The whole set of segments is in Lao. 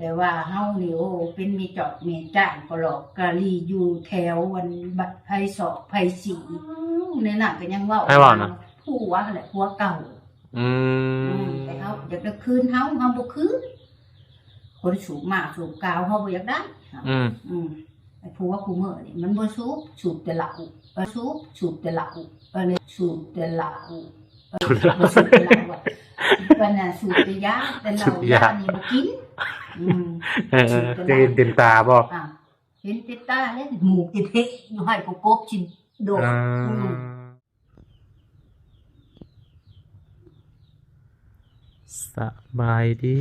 ແຕ່ວ່າເຮົານີ້ ໂອ້ ເປັນແມ່ຈອກແມ່ຈ້າງ ກໍຫຼອກກະລີຢູ່ແຖວອັນ ບັດໄພສອກໄພສີ ໃນນັ້ນກໍຍັງເວົ້າ ໃຜເວົ້ານະ? ຜົວຫັ້ນແຫຼະ ຜົວເກົ່າ. ອືມ ອືມ ແຕ່ເຮົາຢາກໄດ້ຄືນເຮົາ ເຮົາບໍ່ຄືນ. ຄົນສູບໝາກສູບກາວ ເຮົາບໍ່ຢາກໄດ້. ອືມ ອືມ ໄອ້ຜົວຄູ່ມື້ນີ້ມັນບໍ່ສູບ ສູບແຕ່ເຫຼົ້າ ເອີ ສູບ ສູບແຕ່ເຫຼົ້າ ເອີ ສູບແຕ່ເຫຼົ້າ ເອີ ບໍ່ສູບແຕ່ເຫຼົ້າ ອັນນ່າ ສູບແຕ່ຢາ ແຕ່ເຫຼົ້າຢານີ້ບໍ່ກິນ. ອືມ ເອີ ສູບແຕ່ເຫຼົ້າ ຈະເຫັນເຕັມຕາບໍ່? ອ່າ ເຫັນແຕ່ຕາແລ້ວ ໝູກຈະເພະຢູ່ໃຫ້ກໍກົບຊິໂດດ. ອືມ ອືມ ສະບາຍດີ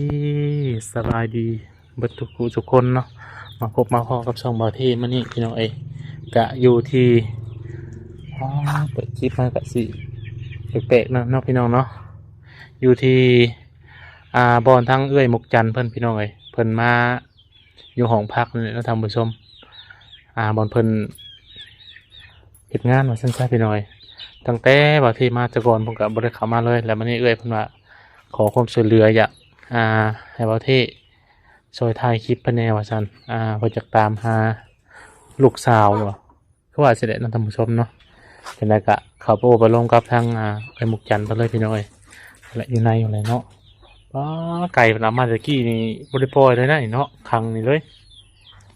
ສະບາຍດີເບິດທຸກຜູ້ທຸກຄົນເນາະ ມາພົບມາພໍ້ກັບຊ່ອງບ່າວເທ່ມື້ນີ້ພີ່ນ້ອງເອີຍ ກະຢູ່ທີ່ ອໍ ເປີດຄລິບມາກະຊິແປກໆເນາະ ເນາະພີ່ນ້ອງເນາະ ຢູ່ທີ່ ອ່າ ບ່ອນທາງເອື້ອຍມຸກຈັນເພິ່ນພີ່ນ້ອງເອີຍ ເພິ່ນມາ ຢູ່ຫ້ອງພັກນີ້ແຫຼະເນາະທ່ານຜູ້ຊົມ ອ່າ ບ່ອນເພິ່ນເຮັດງານວ່າຊັ້ນຊະພີ່ນ້ອງເອີຍ ຕັ້ງແຕ່ບ່າວເທ່ມາແຕ່ກ່ອນ ເພິ່ນກໍບໍ່ໄດ້ເຂົ້າມາເລີຍ ແລ້ວມື້ນີ້ເອື້ອຍເພິ່ນວ່າຂໍຄວາມຊ່ວຍເຫຼືອ ຢາກ ອ່າ ໃຫ້ບ່າວເທ່ຊ່ອຍຖ່າຍຄລິບໃຫ້ແດ່ວ່າຊັ້ນ ອ່າ ເພິ່ນຢາກຕາມຫາລູກສາວວ່າ ຄືວ່າຊິແຫຼະເນາະທ່ານຜູ້ຊົມເນາະ ຈັ່ງໃດກະເຂົ້າໄປໂອ້ໄປລົມກັບທາງ ອ່າ ເອື້ອຍມຸກຈັນເພິ່ນເລີຍພີ່ນ້ອງເອີຍ ແລະ ຢູ່ໃນຢູ່ແຫຼະເນາະ ປ້າ ໄກ່ເພິ່ນເອົາມາແຕ່ກີ້ນີ້ບໍ່ໄດ້ປ່ອຍເລີຍນະນີ້ເນາະ ຂັງນີ້ເລີຍ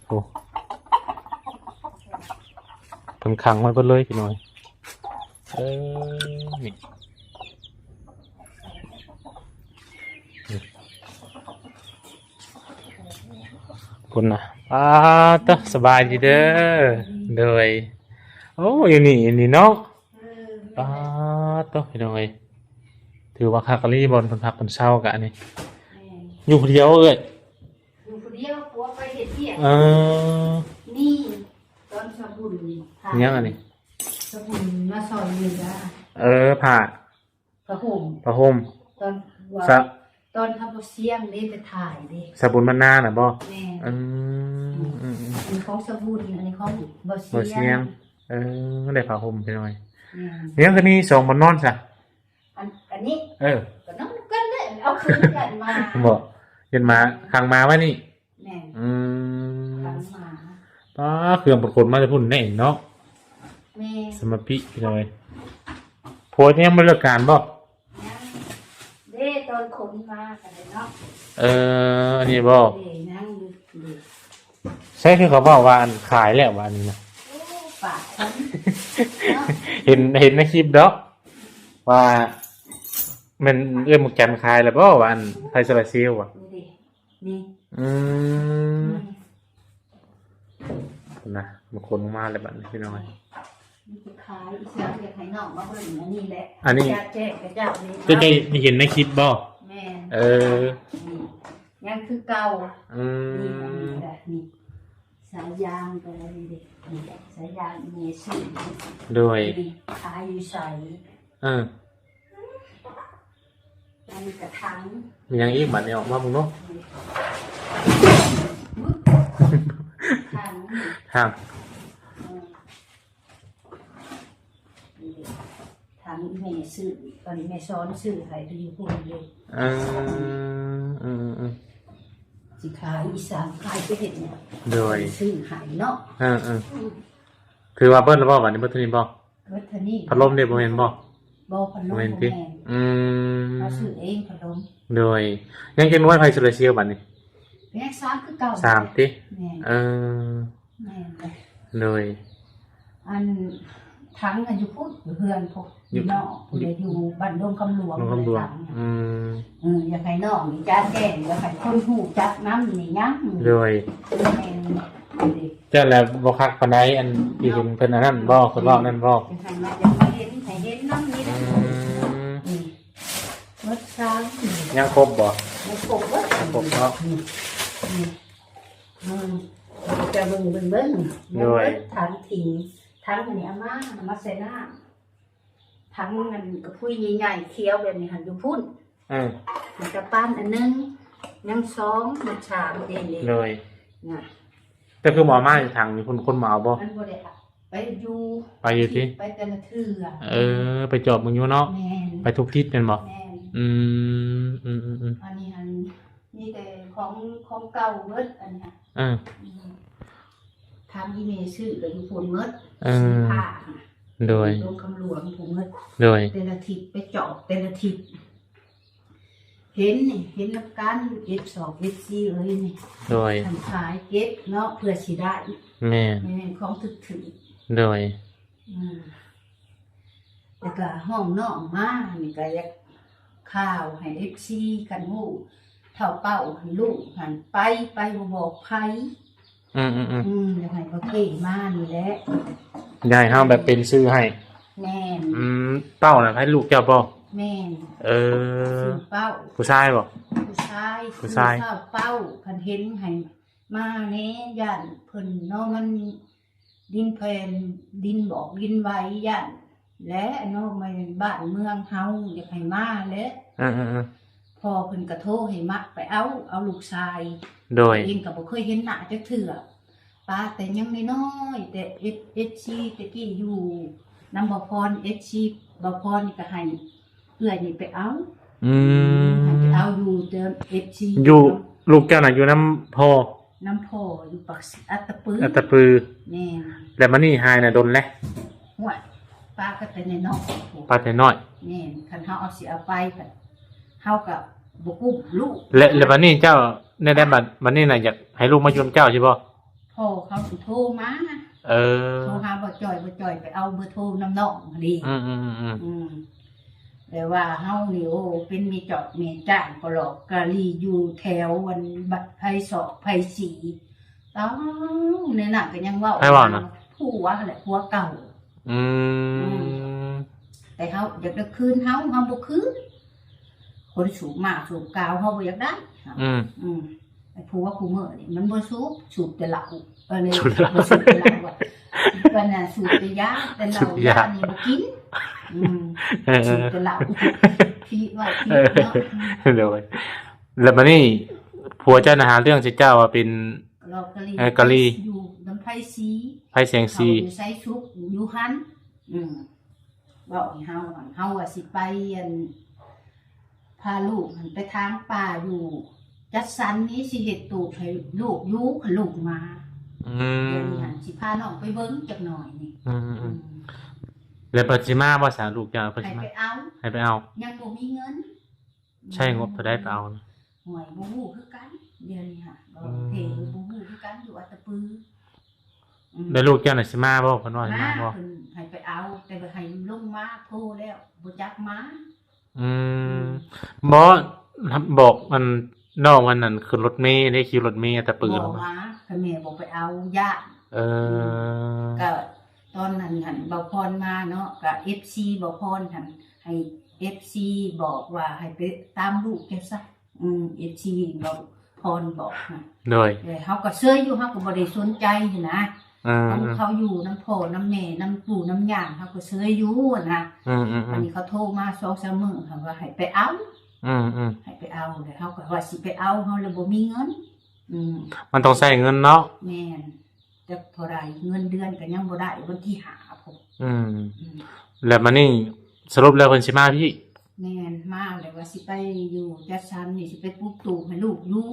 ໂອ້ ເພິ່ນຂັງໄວ້ເບິດເລີຍພີ່ນ້ອງເອີຍ ເອີ ນີ້ ພຸ້ນນະ ປ້າ ເຕີ ສະບາຍດີເດີ ໂດຍ ໂອ້ ຢູ່ນີ້ ຢູ່ນີ້ເນາະ ເອີ ປ້າ ເຕີ ພີ່ນ້ອງເອີຍ ຖືວ່າຄັກອີ່ຫຼີ ບ່ອນເພິ່ນພັກເພິ່ນເຊົາກະອັນນີ້ ແມ່ນ ຢູ່ຜູ້ດຽວເອື້ອຍ ຢູ່ຜູ້ດຽວ ຜົວໄປເຮັດວຽກ ເອີ ນີ້ ຕອນສະບຸນນີ້ ຫຍັງອັນນີ້ ສະບຸນມາຊ່ອຍເຫຼືອ ເອີ ຜ້າ ຜ້າຫົ່ມ ຜ້າຫົ່ມ ຕອນວ່າ ສະ ຕອນເຮົາບໍ່ສຽງເດ້ ໄປຖ່າຍເດ້ ສະບຸນບ້ານນານະບໍ່? ແມ່ນ ອືມ ອືມ ອືມ ອັນນີ້ຂອງສະບຸນ ອັນນີ້ຂອງບໍ່ສຽງ ບໍ່ສຽງ ເອີ ໄດ້ຜ້າຫົ່ມພີ່ນ້ອງ ແມ່ນ ຍັງຄືມີສອງບ່ອນນອນຊະ ອັນ ອັນນີ້ ເອີ ກໍນອນນຳກັນເດ້ ເອົາຄືນກັນມາ ບໍ່ ເຫັນມາ ແມ່ນ ຂັງມາໄວ້ນີ້ ແມ່ນ ອືມ ຂັງມາ ປ້າ ເຄື່ອງເພິ່ນຂົນມາແຕ່ພຸ້ນແນ່ເນາະ ແມ່ນ ສະມາປິພີ່ນ້ອງເອີຍ ຜົວຍັງບໍ່ເລີກການບໍ່? ຍັງເດ້ ຕອນຂົນມາກໍໄດ້ເນາະ ເອີ ອັນນີ້ບໍ່? ເດ້ ຍັງຢູ່ເດ້ ໃຊ່ ຄືເຂົາເວົ້າວ່າອັນຂາຍແລ້ວວ່າອັນນີ້ນະ ໂອ້ ປາກຄົນເນາະ ເຫັນ ເຫັນໃນຄລິບດອກ ວ່າແມ່ນເອື້ອຍໝູກຈັນຂາຍແລ້ວບໍ່ ວ່າອັນໄຟໂຊລາເຊວວ່າ ນີ້ເດ້ ນີ້ ອືມ ອືມ ພຸ້ນນະ ມາຂົນອອກມາແລ້ວບັດນີ້ພີ່ນ້ອງ ນີ້ຊິຂາຍອີ່ຫຍັງ ຢາກໃຫ້ນ້ອງມາເບິ່ງອັນນີ້ແຫຼະ ອັນນີ້ ຈະແຈ້ງຂະເຈົ້ານີ້ ເຈົ້າໄດ້ເຫັນໃນຄລິບບໍ່? ແມ່ນ ເອີ ນີ້ ຍັງຄືເກົ່າ ອືມ ນີ້ ອັນນີ້ກໍໄດ້ ນີ້ ສາຍຢາງກໍໄດ້ ນີ້ເດ້ ນີ້ສາຍຢາງແມ່ຊື້ ໂດຍ ນີ້ຂາຍຢູ່ໃສ? ເອີ ອັນນີ້ກະຖັງ ມີຫຍັງອີກບັດນີ້ ອອກມາເບິ່ງດູ ຖັງ ຖັງ ເອີ ນີ້ເດ້ ຖັງແມ່ຊື້ ອັນແມ່ສອນຊື້ໃຫ້ຢູ່ພຸ້ນເດ້ ເອີ ເອີ ເອີ ຊິຂາຍອີ່ຫຍັງ ຂາຍໄປເຮັດຫຍັງ ໂດຍ ຊື້ໃຫ້ເນາະ ເອີ ເອີ ອືມ ຖືວ່າເບິດແລ້ວບໍ່ບັດນີ້ ເບິດເທົ່ານີ້ບໍ່? ເບິດເທົ່ານີ້ ພັດລົມເດ້ ບໍ່ແມ່ນບໍ່? ບໍ່ ພັດລົມບໍ່ແມ່ນ ບໍ່ແມ່ນຕິ ອືມ ເຮົາຊື້ເອງພັດລົມ ໂດຍ ຍັງຈັກໜ່ວຍໄຟໂຊລາເຊວບັດນີ້? ຍັງສາມຄືເກົ່າ ສາມຕິ ແມ່ນ ເອີ ແມ່ນເລີຍ ໂດຍ ອັນຖັງອັນຢູ່ພຸ້ນ ຢູ່ເຮືອນພຸ້ນ ຢູ່ ຢູ່ນອກພຸ້ນເດ້ ຢູ່ບ້ານດົງຄຳຫຼວງ ດົງຄຳຫຼວງ ອືມ ເອີ ຢາກໃຫ້ນ້ອງນີ້ຈະແຈ້ງ ຢາກໃຫ້ຄົນຮູ້ຈັກນຳນີ້ຫຍັງ ໂດຍ ແມ່ນເດ້ ເຈົ້າລະບໍ່ຄັກປານໃດ ອັນທີ່ເຫັນເພິ່ນອັນນັ້ນບໍ່ ເພິ່ນເວົ້ານັ້ນບໍ່? ໃຫ້ມາ ຢາກໃຫ້ເຫັນ ໃຫ້ເຫັນນຳນີ້ ອືມ ນີ້ ໝົດຊາວ ຍັງຄົບບໍ່? ຍັງຄົບເບິດ ຍັງຄົບເນາະ ນີ້ ນີ້ ອືມ ຈະເບິ່ງ ເບິ່ງ ເບິ່ງ ໂດຍ ເບິດຖັງ ຖັງນີ້ເອົາມາ ເອົາມາໃສ່ນ້ຳ ຖັງອັນກະພຸ້ຍໃຫຍ່ໆຂຽວແບບນີ້ຫັ້ນຢູ່ພຸ້ນ ເອີ ມັນກະປານອັນໜຶ່ງ ຍັງສອງ ມັນສາມເດ້ ໂດຍ ນະ ແຕ່ຄືບໍ່ເອົາມາໃນຖັງນີ້ ຄົນ ຄົນມາເອົາບໍ່? ມັນບໍ່ໄດ້ ໄປຢູ່ ໄປຢູ່ຕິ ໄປແຕ່ລະເທື່ອ ເອີ ໄປຈອບເບິ່ງຢູ່ເນາະ ແມ່ນ ໄປທຸກທິດແມ່ນບໍ່? ແມ່ນ ອືມ ອືມໆໆ ອັນນີ້ຫັ້ນ ມີແຕ່ຂອງ ຂອງເກົ່າເບິດອັນນີ້. ເອີ ອືມ ທາງອີເມຊື້ກໍຢູ່ພຸ້ນເບິດ. ເອີ ສີພາ ໂດຍ ລົງຄຳຫຼວງພຸ້ນເບິດ. ໂດຍ ແຕ່ລະທິດໄປຈອບແຕ່ລະທິດ ເຫັນນີ້ ເຫັນນຳກັນ ເອັຟສອງ ເອັຟສີ່ ເອີຍນີ້. ໂດຍ ຄັນຂາຍເກັບເນາະ ເພື່ອຊິໄດ້. ແມ່ນ ແມ່ນຂອງຖືກໆ. ໂດຍ ອືມ ແລ້ວກໍຫ້ອງນ້ອງມານີ້ກໍຢາກຂ່າວໃຫ້ເອັຟຊີຄັນຮູ້ ເຖົ້າເປົ້າຫັ້ນ ລູກຫັ້ນໄປ ໄປບໍ່ບອກໃຜ. ອືມໆໆ ອືມ ຢາກໃຫ້ພໍ່ເທ່ມານີ້ແຫຼະ ຢາກໃຫ້ເຮົາແບບເປັນຊື່ໃຫ້. ແມ່ນ ອືມ ເປົ້ານະໃຜ ລູກເຈົ້າບໍ່? ແມ່ນ ເອີ ຊື່ເປົ້າ. ຜູ້ຊາຍບໍ່? ຜູ້ຊາຍ ຜູ້ຊາຍ ຊື່ເຖົ້າເປົ້າ. ຄັນເຫັນໃຫ້ມາແດ່ ຢ້ານເພິ່ນເນາະ ມັນ ດິນແຜ່ນດິນບອກດິນໄຫວ ຢ້ານແຫຼະເນາະ ແມ່ນບ້ານເມືອງເຮົາ ຢາກໃຫ້ມາແຫຼະ. ເອີໆໆ ພໍ່ເພິ່ນກະໂທໃຫ້ມາໄປເອົາ ເອົາລູກຊາຍ. ໂດຍ ເອງກະບໍ່ເຄີຍເຫັນໜ້າຈັກເທື່ອ ປາແຕ່ຍັງນ້ອຍໆ ແຕ່ເອັຟ ເອັຟຊີແຕ່ກີ້ຢູ່ນຳບ່າວພອນ ເອັຟຊີບ່າວພອນນີ້ກະໃຫ້ ເອື້ອຍນີ້ໄປເອົາ. ອືມ ໃຫ້ໄປເອົາຢູ່ແຕ່ເອັຟຊີ ຢູ່ ເນາະ ລູກເຈົ້ານະຢູ່ນຳພໍ່? ນຳພໍ່ຢູ່ປາກ ອັດຕະປື ອັດຕະປື ແມ່ນ. ແລ້ວມານີ້ຫາຍນະດົນແລ້ວ? ຫ້ວຍ ປາກໍແຕ່ນ້ອຍໆ ປາແຕ່ນ້ອຍ. ແມ່ນ ຄັນເຮົາເອົາ ຊິເອົາໄປ ເຮົາກໍບໍ່ກຸ້ມລູກ. ແລະ ແລະບັດນີ້ເຈົ້າ ແນວໃດບັດ ບັດນີ້ນະ ຢາກໃຫ້ລູກມາຢູ່ນຳເຈົ້າຊິບໍ່? ພໍ່ເຂົາຊິໂທມາ. ເອີ ໂທຫາບ່າວຈ່ອຍ ບ່າວຈ່ອຍໄປເອົາເບີໂທນຳນ້ອງຫັ້ນເດ. ອືມ ອືມ ອືມ ອືມ ອືມ ແຕ່ວ່າເຮົານີ້ ໂອ້ ເປັນແມ່ຈອກແມ່ຈ້າງ ກະຫຼອກກະຫຼີຢູ່ແຖວອັນ ບັດໄພສອກໄພສີ. ເອົາ ໃນນັ້ນກໍຍັງເວົ້າ ໃຜເວົ້ານະ? ຜົວຫັ້ນແຫຼະ ຜົວເກົ່າ. ອືມ ອືມ ແຕ່ເຮົາຢາກໄດ້ຄືນ ເຮົາ ເຮົາບໍ່ຄືນ. ຄົນສູບໝາກສູບກາວ ເຮົາບໍ່ຢາກໄດ້. ອືມ ອືມ ໄອ້ຜົວຄູ່ມື້ນີ້ມັນບໍ່ສູບ ສູບແຕ່ເຫຼົ້າ. ເອີ ສູບແຕ່ເຫຼົ້າ ບໍ່ສູບແຕ່ເຫຼົ້າວ່າ ອັນນັ້ນສູບແຕ່ຢາ ແຕ່ເຫຼົ້າຢານີ້ບໍ່ກິນ. ອືມ ເອີ ສູບແຕ່ເຫຼົ້າ ທີ່ວ່າທີ່ເນາະ. ໂດຍ ແລ້ວບັດນີ້ຜົວເຈົ້ານະຫາເລື່ອງໃສ່ເຈົ້າວ່າເປັນ ເອີ ກະຫຼີ ເອີ ກະຫຼີ ຢູ່ນຳໄພສີ ໄພແສງສີ ເຂົາຢູ່ໄຊສຸກ ຢູ່ຫັ້ນ. ອືມ ເວົ້າໃຫ້ເຮົາ ເຮົາວ່າຊິໄປ ອັນ ພາລູກຫັ້ນໄປຖາງປ່າຢູ່ຈັດສັນນີ້ ຊິເຮັດຕູບໃຫ້ລູກຢູ່ ຄັນລູກມາ. ອືມ ດຽວນີ້ຫັ້ນຊິພານ້ອງໄປເບິ່ງຈັກໜ້ອຍນີ້. ອືມ ອືມ ອືມ ແລ້ວເພິ່ນຊິມາບໍ່ຊະ ລູກເຈົ້າ? ເພິ່ນຊິມາ ໃຫ້ໄປເອົາ ໃຫ້ໄປເອົາ ຍັງບໍ່ມີເງິນ. ໃຊ້ງົບເທົ່າໃດໄປເອົານະ? ໂອ້ຍ ບໍ່ຮູ້ຄືກັນ ດຽວນີ້ຫະ ອືມ ເພ ບໍ່ຮູ້ຄືກັນ ຢູ່ອັດຕະປື. ອືມ ແລ້ວລູກເຈົ້ານະຊິມາບໍ່? ເພິ່ນວ່າຊິມາບໍ່? ມາ ເພິ່ນໃຫ້ໄປເອົາ ແຕ່ວ່າໃຫ້ລົງມາໂທແລ້ວ ບໍ່ຈັກມາ. ອືມ ອືມ ບໍ່ ບອກອັນນ້ອງອັນນັ້ນ ຂຶ້ນລົດເມເດ້ ຂີ່ລົດເມອັດຕະປື. ບໍ່ມາ ຄັນແມ່ບໍ່ໄປເອົາ ຢ້ານ. ເອີ ອືມ ກະຕອນນັ້ນຫັ້ນ ບ່າວພອນມາເນາະ ກະເອັຟຊີບ່າວພອນຫັ້ນ ໃຫ້ເອັຟຊີບອກວ່າໃຫ້ໄປຕາມລູກເຈົ້າຊະ. ອືມ ເອັຟຊີບອກ ພອນບອກນະ. ໂດຍ ແຕ່ເຮົາກໍເຊີຍຢູ່ ເຮົາກໍບໍ່ໄດ້ສົນໃຈຫັ້ນນະ. ອືມ ເຮົາ ເຮົາຢູ່ນຳພໍ່ນຳແມ່ ນຳປູ່ນຳຍ່າ ເຮົາກໍເຊີຍຢູ່ຫັ້ນນະ. ອືມໆໆ ອັນນີ້ເຂົາໂທມາສອງສາມມື້ ເຮົາວ່າໃຫ້ໄປເອົາ. ອືມໆ ໃຫ້ໄປເອົາ ແລ້ວເຮົາກໍວ່າຊິໄປເອົາ ເຮົາລະບໍ່ມີເງິນ. ອືມ ມັນຕ້ອງໃຊ້ເງິນເນາະ. ແມ່ນ. ຈັກເທົ່າໃດ ເງິນເດືອນກໍຍັງບໍ່ໄດ້ ວັນທີຫ້າພຸ້ນ. ອືມ ອືມ ແລ້ວມານີ້ສະຫຼຸບແລ້ວເພິ່ນຊິມາພີ້? ແມ່ນ ມາແລ້ວວ່າຊິໄປຢູ່ຈັດສັນນີ້ ຊິໄປປຸກຕູບໃຫ້ລູກຢູ່.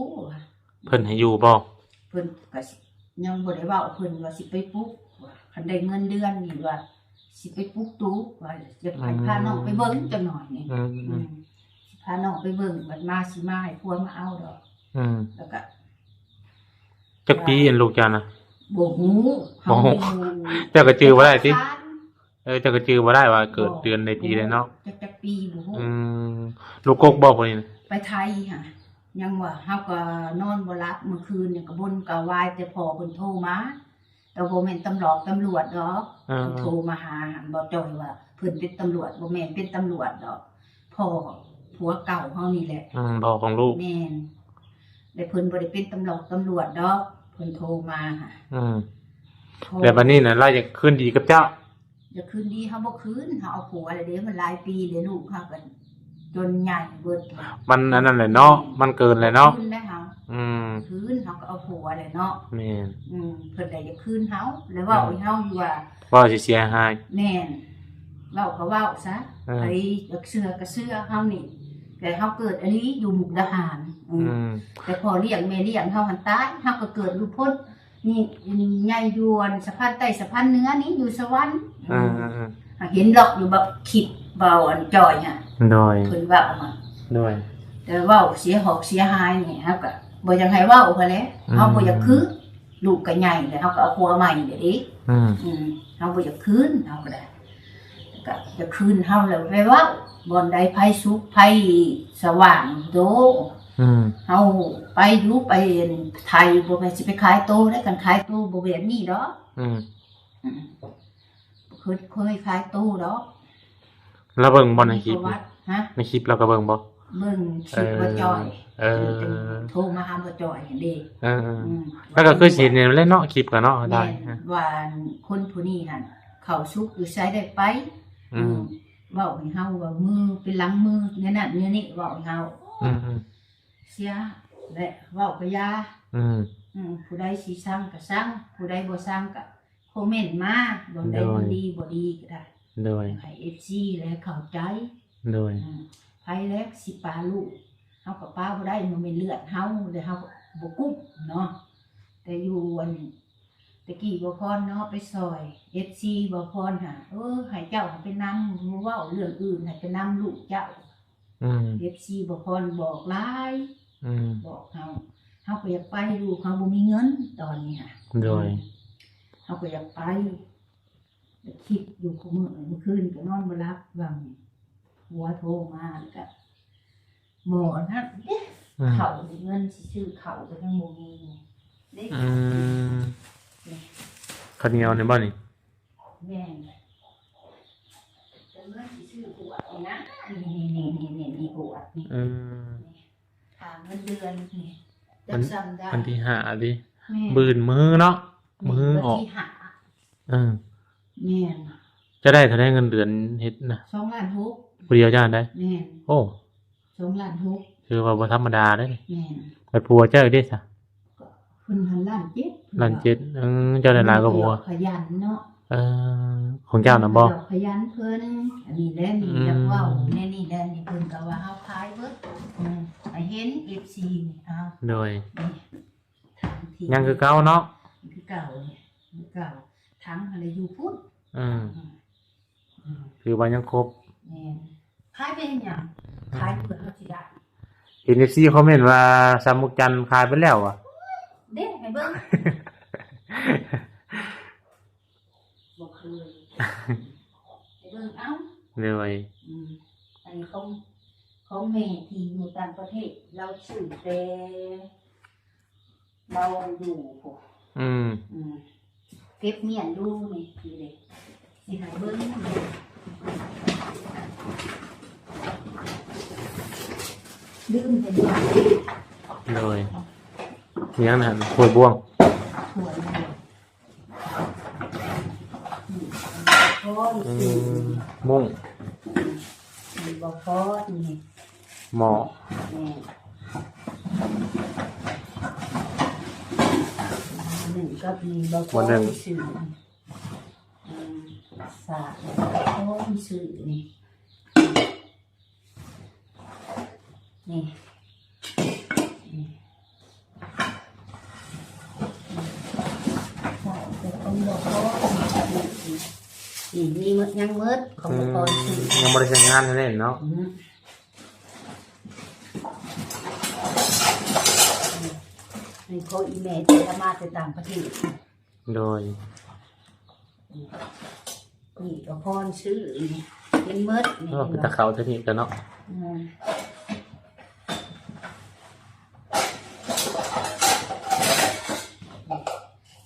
ເພິ່ນໃຫ້ຢູ່ບໍ່? ເພິ່ນກໍຊິ ຍັງບໍ່ໄດ້ເວົ້າ ເພິ່ນວ່າຊິໄປປຸກ ຄັນໄດ້ເງິນເດືອນນີ້ວ່າຊິໄປປຸກຕູບ ວ່າຈະໃຫ້ ອືມ ພານ້ອງໄປເບິ່ງຈັກໜ້ອຍນີ້. ອືມ ອືມ ອືມ ຊິພານ້ອງໄປເບິ່ງ ບັດມາຊິມາໃຫ້ຜົວມາເອົາດອກ. ອືມ ແລ້ວກໍ ຈັກປີອັນລູກເຈົ້ານະ? ບໍ່ຮູ້ ບໍ່ຮູ້ ເຮົາບໍ່ຮູ້. ເຈົ້າກໍຈື່ບໍ່ໄດ້ຕິ? ເອີ ເຈົ້າກໍຈື່ບໍ່ໄດ້ວ່າເກີດເດືອນໃດປີໃດເນາະ. ບໍ່ ຈັກ ຈັກປີບໍ່ຮູ້. ອືມ ລູກກົກບໍ່ຜູ້ນີ້? ໄປໄທຫະ ຍັງວ່າເຮົາກໍນອນບໍ່ຫຼັບ ມື້ຄືນນີ້ກໍວົນກະວາຍ ແຕ່ພໍ່ເພິ່ນໂທມາ ແຕ່ບໍ່ແມ່ນຕຳຫຼອກຕຳຫຼວດດອກ. ເອີ ເພິ່ນໂທມາຫາ ບໍ່ຈ່ອຍວ່າເພິ່ນເປັນຕຳຫຼວດ ບໍ່ແມ່ນເປັນຕຳຫຼວດດອກ ພໍ່ ຜົວເກົ່າເຮົານີ້ແຫຼະ. ອືມ ພໍ່ຂອງລູກ. ແມ່ນ ແຕ່ເພິ່ນບໍ່ໄດ້ເປັນຕຳຫຼອກຕຳຫຼວດດອກ ເພິ່ນໂທມາຫາ. ອືມ ແລ້ວບັດນີ້ນະ ລາວຢາກຄືນດີກັບເຈົ້າ? ຢາກຄືນດີ ເຮົາບໍ່ຄືນ ເຮົາເອົາຜົວແລ້ວເດ້ ມັນຫຼາຍປີແລ້ວ ລູກເຮົາກໍຈົນໃຫຍ່ເບິດ. ມັນອັນນັ້ນແຫຼະເນາະ ມັນເກີນແລ້ວເນາະ. ຄືນໄດ້ເຮົາ ອືມ ຄືນ ເຮົາກໍເອົາຜົວແລ້ວເນາະ. ແມ່ນ ອືມ ເພິ່ນກໍຢາກຄືນເຮົາ ແລ້ວເວົ້າໃຫ້ເຮົາຢູ່ວ່າ ເວົ້າຊິເສຍຫາຍ. ແມ່ນ ເວົ້າກໍເວົ້າຊະ ເອີ ໃຜຢາກເຊື່ອກໍເຊື່ອ ເຮົານີ້ ແຕ່ເຮົາເກີດອີ່ຫຼີຢູ່ມຸກດາຫານ ອືມ ອືມ ແຕ່ພໍ່ລ້ຽງແມ່ລ້ຽງເຮົາຫັ້ນຕາຍ ເຮົາກໍເກີດຢູ່ພຸ້ນ ນີ້ໃຫຍ່ຢູ່ອັນສະພານໃຕ້ສະພານເໜືອນີ້ ຢູ່ສະຫວັນ ອືມ ອືມ ອືມ ຫາກເຫັນລອກຢູ່ ບ- ຄລິບເບົາອັນຈ່ອຍຫັ້ນ ໂດຍ ເພິ່ນເວົ້າມາ ໂດຍ ແຕ່ເວົ້າເສຍຫອກເສຍຫາຍນີ້ ເຮົາກໍບໍ່ຢາກໃຫ້ເວົ້າຫັ້ນແຫຼະ ອືມ ເຮົາບໍ່ຢາກຄືນ ລູກກໍໃຫຍ່ແລ້ວ ເຮົາກໍເອົາຜົວໃໝ່ແລ້ວເດ້ ອືມ ອືມ ເຮົາບໍ່ຢາກຄືນ ເຮົາກໍໄດ້ ກໍຢາກຄືນເຮົາແລ້ວໄປເວົ້າ ບ່ອນໃດໃຜສຸກໃຜສະຫວ່າງໂດ ອືມ ເຮົາໄປຢູ່ ໄປໄຖ ບໍ່ແມ່ນຊິໄປຂາຍໂຕເດ້ ຄັນຂາຍໂຕບໍ່ແບບນີ້ດອກ ອືມ ອືມ ເຄີຍ ເຄີຍຂາຍໂຕດອກ ລາວເບິ່ງບໍ່ໃນຄລິບ ມີປະຫວັດ ຮະ ໃນຄລິບລາວກໍເບິ່ງບໍ່? ເບິ່ງຄລິບ ເອີ ບໍ່ຈ່ອຍ ເອີ ໂທມາຫາບໍ່ຈ່ອຍຫັ້ນເດ້ ເອີ ເອີ ອືມ ແລ້ວກໍຄືຊິເຫັນແຫຼະເນາະ ຄລິບກໍເນາະ ແມ່ນ ໄດ້ ອືມ ວ່າຄົນຜູ້ນີ້ຫັ້ນ ເຂົ້າສຸກຢູ່ໃສໄດ້ໄປ ອືມ ອືມ ເວົ້າໃຫ້ເຮົາວ່າມືເປັນຫຼັງມື ແນວນັ້ນແນວນີ້ ເວົ້າໃຫ້ເຮົາ ອືມ ອືມ ເສຍ ແລະ ເວົ້າກໍຢ່າ ອືມ ອືມ ຜູ້ໃດຊິຊັງກໍຊັງ ຜູ້ໃດບໍ່ຊັງກໍ ຄອມເມັນມາ ບ່ອນໃດ ໂດຍ ມັນດີບໍ່ດີກໍໄດ້ ໂດຍ ໃຫ້ເອັຟຊີແລະເຂົ້າໃຈ ໂດຍ ອືມ ໃຜແລະຊິປາລູກ ເຮົາກໍປາບໍ່ໄດ້ ມັນແມ່ນເລືອດເຮົາ ແລະເຮົາກໍບໍ່ກຸ້ມເນາະ ແຕ່ຢູ່ອັນ ແຕ່ກີ້ບໍ່ພອນເນາະ ໄປຊ່ອຍເອັຟຊີບໍ່ພອນຫາ ເອີ ໃຫ້ເຈົ້າໃຫ້ໄປນຳ ບໍ່ເວົ້າເລື່ອງອື່ນ ໃຫ້ໄປນຳລູກເຈົ້າ ອືມ ເອັຟຊີບໍ່ພອນບອກຫຼາຍ ອືມ ບອກເຮົາ ເຮົາກໍຢາກໄປຢູ່ ເຮົາບໍ່ມີເງິນຕອນນີ້ຫະ ໂດຍ ເຮົາກໍຢາກໄປ ຄິດຢູ່ຄູ່ມື້ ມື້ຄືນກໍນອນບໍ່ຫຼັບ ຫວ່າງຜົວໂທມາ ແລ້ວກໍບໍ່ອັນນັ້ນເດ້ ອືມ ເຂົ້າ ເງິນຊິຊື້ເຂົ້າກໍຍັງບໍ່ມີເດ້ ອືມ ນີ້ ເຂົ້າໜຽວນີ້ບໍ່ນີ້? ແມ່ນ ເງິນຊິຊື້ກວດນີ້ນະ ນີ້ໆໆໆ ກວດນີ້ ອືມ ນີ້ ຄ່າເງິນເດືອນນີ້ ຈັກສ່ຳໃດ ວັນທີຫ້າຕິ ແມ່ນ ບືນມື້ເນາະ ແມ່ນ ມື້ອອກ ວັນທີຫ້າ ເອີ ແມ່ນ ຈະໄດ້ເທົ່າໃດເງິນເດືອນເຮັດນະ? ສອງລ້ານຫົກ ຜູ້ດຽວເຈົ້າໄດ້ ແມ່ນ ໂອ້ ສອງລ້ານຫົກ ຖືວ່າບໍ່ທຳມະດາເດ້ ແມ່ນ ບັດຜົວເຈົ້າເດ້ຊະ? ກໍເພິ່ນຫັ້ນລ້ານເຈັດ ລ້ານເຈັດ ເອີ ເຈົ້າໄດ້ຫຼາຍກວ່າຜົວ ຂະຫຍັນເນາະ ເອີ ຂອງເຈົ້ານະບໍ່? ຂະຫຍັນເພິ່ນ ອັນນີ້ແຫຼະ ນີ້ ອືມ ຢາກເວົ້າແນວນີ້ແຫຼະ ນີ້ເພິ່ນກໍວ່າເຮົາຂາຍເບິດ ອືມ ໃຫ້ເຫັນເອັຟຊີນີ້ ເອົາ ໂດຍ ນີ້ ຍັງຄືເກົ່າເນາະ ຄືເກົ່າ ຄືເກົ່າ ຖັງຫັ້ນລະຢູ່ພຸ້ນ ອືມ ອືມ ອືມ ຖືວ່າຍັງຄົບ ແມ່ນ ຂາຍໄປເຮັດຫຍັງ? ຂາຍເພື່ອເຮົາຊິໄດ້ ເຫັນເອັຟຊີຄອມເມັນວ່າ ຊຳໝາກຈັນຂາຍໄປແລ້ວຫວາ? ເດ້ ໃຫ້ເບິ່ງ ບໍ່ເຄີຍ ໃຫ້ເບິ່ງເອົາ ໂດຍ ອືມ ອັນນີ້ຂອງ ຂອງແມ່ທີ່ຢູ່ຕ່າງປະເທດ ລາວຊື້ແຕ່ ເບົາຢູ່ພຸ້ນ ອືມ ອືມ ເກັບມ້ຽນຢູ່ນີ້ ນີ້ເດ້ ຊິໃຫ້ເບິ່ງ ລືມໃຫ້ເບິ່ງ ໂດຍ ມີຫຍັງນັ້ນ ຖ້ວຍບ່ວງ ຖ້ວຍບ່ວງ ອືມ ໝຸ້ງ ມີບໍ່ພໍນີ້ ໝໍ້ ແມ່ນ ໜຶ່ງກັບມີບໍ່ພໍ ໝໍ້ໜຶ່ງ ຊື່ ອືມ ສາກ ໂອ້ຍ ຊື່ນີ້ ນີ້ ນີ້ ນີ້ ມີໝົດ ຍັງໝົດ ຂອງ ອືມ ບໍ່ພໍຊື້ ຍັງບໍ່ໄດ້ໃຊ້ງານເລີຍເນາະ ອືມ ນີ້ ນີ້ຂອງອີ່ແມ່ທີ່ລາວມາແຕ່ຕ່າງປະເທດ ໂດຍ ນີ້ກໍພອນຊື້ນີ້ ເຫັນໝົດນີ້ ໂອ້ ເປັນຕາເຂົ້າເທື່ອນີ້ກໍເນາະ ອືມ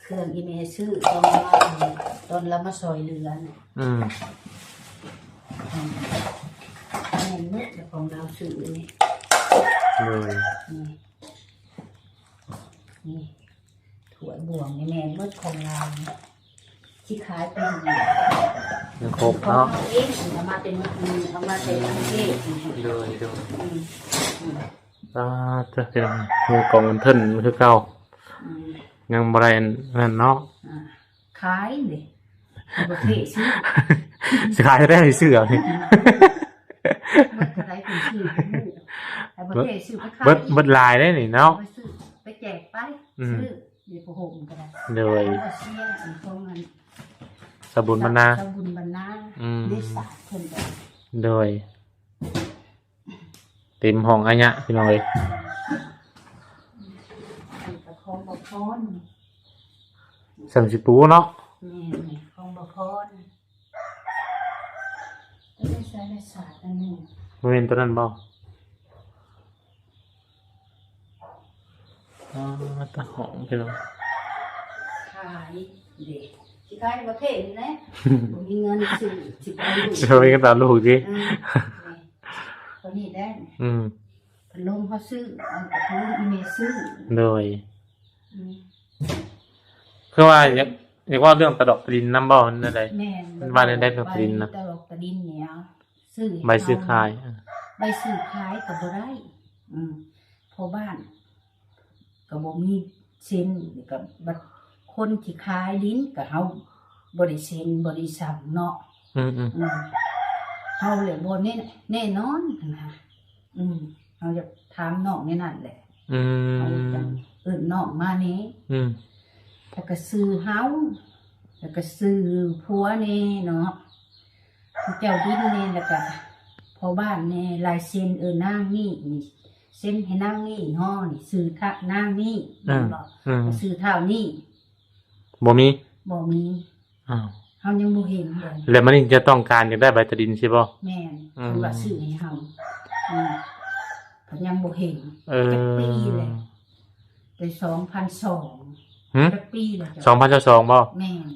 ເຄື່ອງອີ່ແມ່ຊື້ຕອນລາວມາ ຕອນລາວມາຊ່ອຍເຫຼືອນະ ອືມ ອືມ ແມ່ນໝົດຂອງລາວຊື້ນີ້ ໂດຍ ນີ້ ນີ້ ຖ້ວຍບ່ວງນີ້ແມ່ນໝົດຂອງລາວນີ້ ຊິຂາຍໄປຢູ່ ຍັງຄົບເນາະ ຂອງເຮົາເອງ ເອົາມາແຕ່ເມືອງ ເອົາມາແຕ່ຕ່າງປະເທດ ໂດຍ ໂດຍ ອືມ ອືມ ອ່າ ເຈົ້າ ພີ່ນ້ອງ ມີກອງເງິນທຶນຄືເກົ່າ ອືມ ຍັງບໍ່ໄດ້ອັນນັ້ນເນາະ ອ່າ ຂາຍເດ້ ບໍ່ເທຊື້ ຊິຂາຍໄດ້ຊື້ເອົານີ້ ມັນກໍໄດ້ເປັນຊື້ ໃຫ້ປະເທດຊື້ໄປຂາຍ ເບິດ ເບິດຫຼາຍເດ້ນີ້ເນາະ ໄປຊື້ໄປແຈກໄປ ອືມ ຊື້ຢູ່ຜ້າຫົ່ມກໍໄດ້ ໂດຍ ຂອງອາເຊຍ ອັນຂອງອັນ ສະບຸນບັນນາ ສະບຸນບັນນາ ອືມ ໃນສາດເພິ່ນກໍ ໂດຍ ເຕັມຫ້ອງອາຍະ ພີ່ນ້ອງເອີຍ ອັນນີ້ກໍຂອງບໍ່ພອນ ສ່ຳຊິປູເນາະ ແມ່ນ ຂອງບໍ່ພອນ ບໍ່ແມ່ນໂຕນັ້ນບໍ່? ອໍ ຕາຫອງພີ່ນ້ອງ ຂາຍເດ້ ຊິຂາຍປະເພດນີ້ແຫຼະ ບໍ່ມີເງິນຊື້ ຊິໄປລູກ ຊິໄປກັບຕາລູກຕິ ເອີ ຕົວນີ້ແຫຼະ ອືມ ພັດລົມເຮົາຊື້ ອັນກັບພັດລົມອີ່ແມ່ຊື້ ໂດຍ ອືມ ຄືວ່າຢາກ ຢາກເວົ້າເລື່ອງຕາດອກຕາດິນນຳບໍ່ ແນວໃດ? ແມ່ນ ມັນວ່າແນວໃດ ຕາດອກຕາດິນນະ? ຕາດອກຕາດິນນີ້ ຊື້ໃຫ້ ໃບຊື້ຂາຍ ເອີ ໃບຊື້ຂາຍກໍບໍ່ໄດ້ ອືມ ພໍ່ບ້ານກໍບໍ່ມີເຊັນ ແລ້ວກໍບັດຄົນທີ່ຂາຍດິນກໍເຮົາບໍ່ໄດ້ເຊັນ ບໍ່ໄດ້ສັ່ງເນາະ ອືມໆ ອືມ ເຮົາແຫຼະບໍ່ແນ່ ແນ່ນອນຫັ້ນນະ ອືມ ເຮົາຢາກຖາມນ້ອງແນວນັ້ນແຫຼະ ອືມ ເຮົາຈັ່ງເອີ້ນນ້ອງມາແດ່ ອືມ ແລ້ວກໍຊື່ເຮົາ ແລ້ວກໍຊື່ຜົວແດ່ເນາະ ເຈົ້າດິນແດ່ ແລ້ວກະພໍ່ບ້ານແດ່ ລາຍເຊັນ ເອີ ນາງນີ້ ນີ້ ເຊັນໃຫ້ນາງນີ້ເນາະ ນີ້ຊື່ທະ ນາງນີ້ ອືມ ແມ່ນບໍ່? ອືມ ຊື່ທ້າວນີ້ ບໍ່ມີ ບໍ່ມີ ອ້າວ ເຮົາຍັງບໍ່ເຫັນເລີຍ ແລ້ວມັນນີ້ຈະຕ້ອງການຢາກໄດ້ໃບຕາດິນຊີ້ບໍ່? ແມ່ນ ອືມ ເພິ່ນວ່າຊື້ໃຫ້ເຮົາ ອືມ ເພິ່ນຍັງບໍ່ເຫັນ ເອີ ຈັກປີແລ້ວ ແຕ່ສອງພັນສອງ ຫື? ຈັກປີແລ້ວເຈົ້າ? ສອງພັນຊາວສອງບໍ່? ແມ່ນ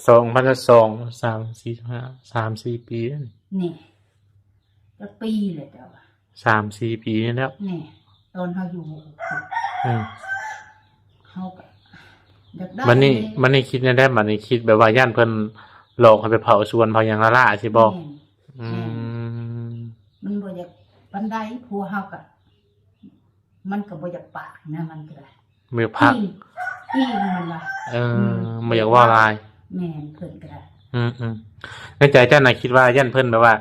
ສອງພັນຊາວສອງ ສາມ ສີ່ ຫ້າ ສາມສີ່ປີແລ້ວນີ້ ນີ້ ຈັກປີແລ້ວເຈົ້າ? ສາມສີ່ປີນີ້ແລ້ວ ນີ້ ຕອນເຮົາຢູ່ ອືມ ເຮົາກໍຢາກໄດ້ ບັດນີ້ ບັດນີ້ຄິດແນວໃດ? ບັດນີ້ຄິດແບບວ່າຢ້ານເພິ່ນຫຼອກໃຫ້ໄປເຜົາສວນເຜົາຫຍັງລ້າໆ ຊີ້ບໍ່? ແມ່ນ ອືມ ແມ່ນ ມັນບໍ່ຢາກປານໃດ ຜົວເຮົາກໍ ມັນກໍບໍ່ຢາກປາກນະ ມັນກໍໄດ້ ບໍ່ຢາກພາກ ອີ່ງ ອີ່ງມັນວ່າ ເອີ ອືມ ບໍ່ຢາກເວົ້າຫຼາຍ ແມ່ນ ເພິ່ນກໍໄດ້ ອືມໆ ໃນໃຈເຈົ້ານະຄິດວ່າຢ້ານເພິ່ນແບບວ່າ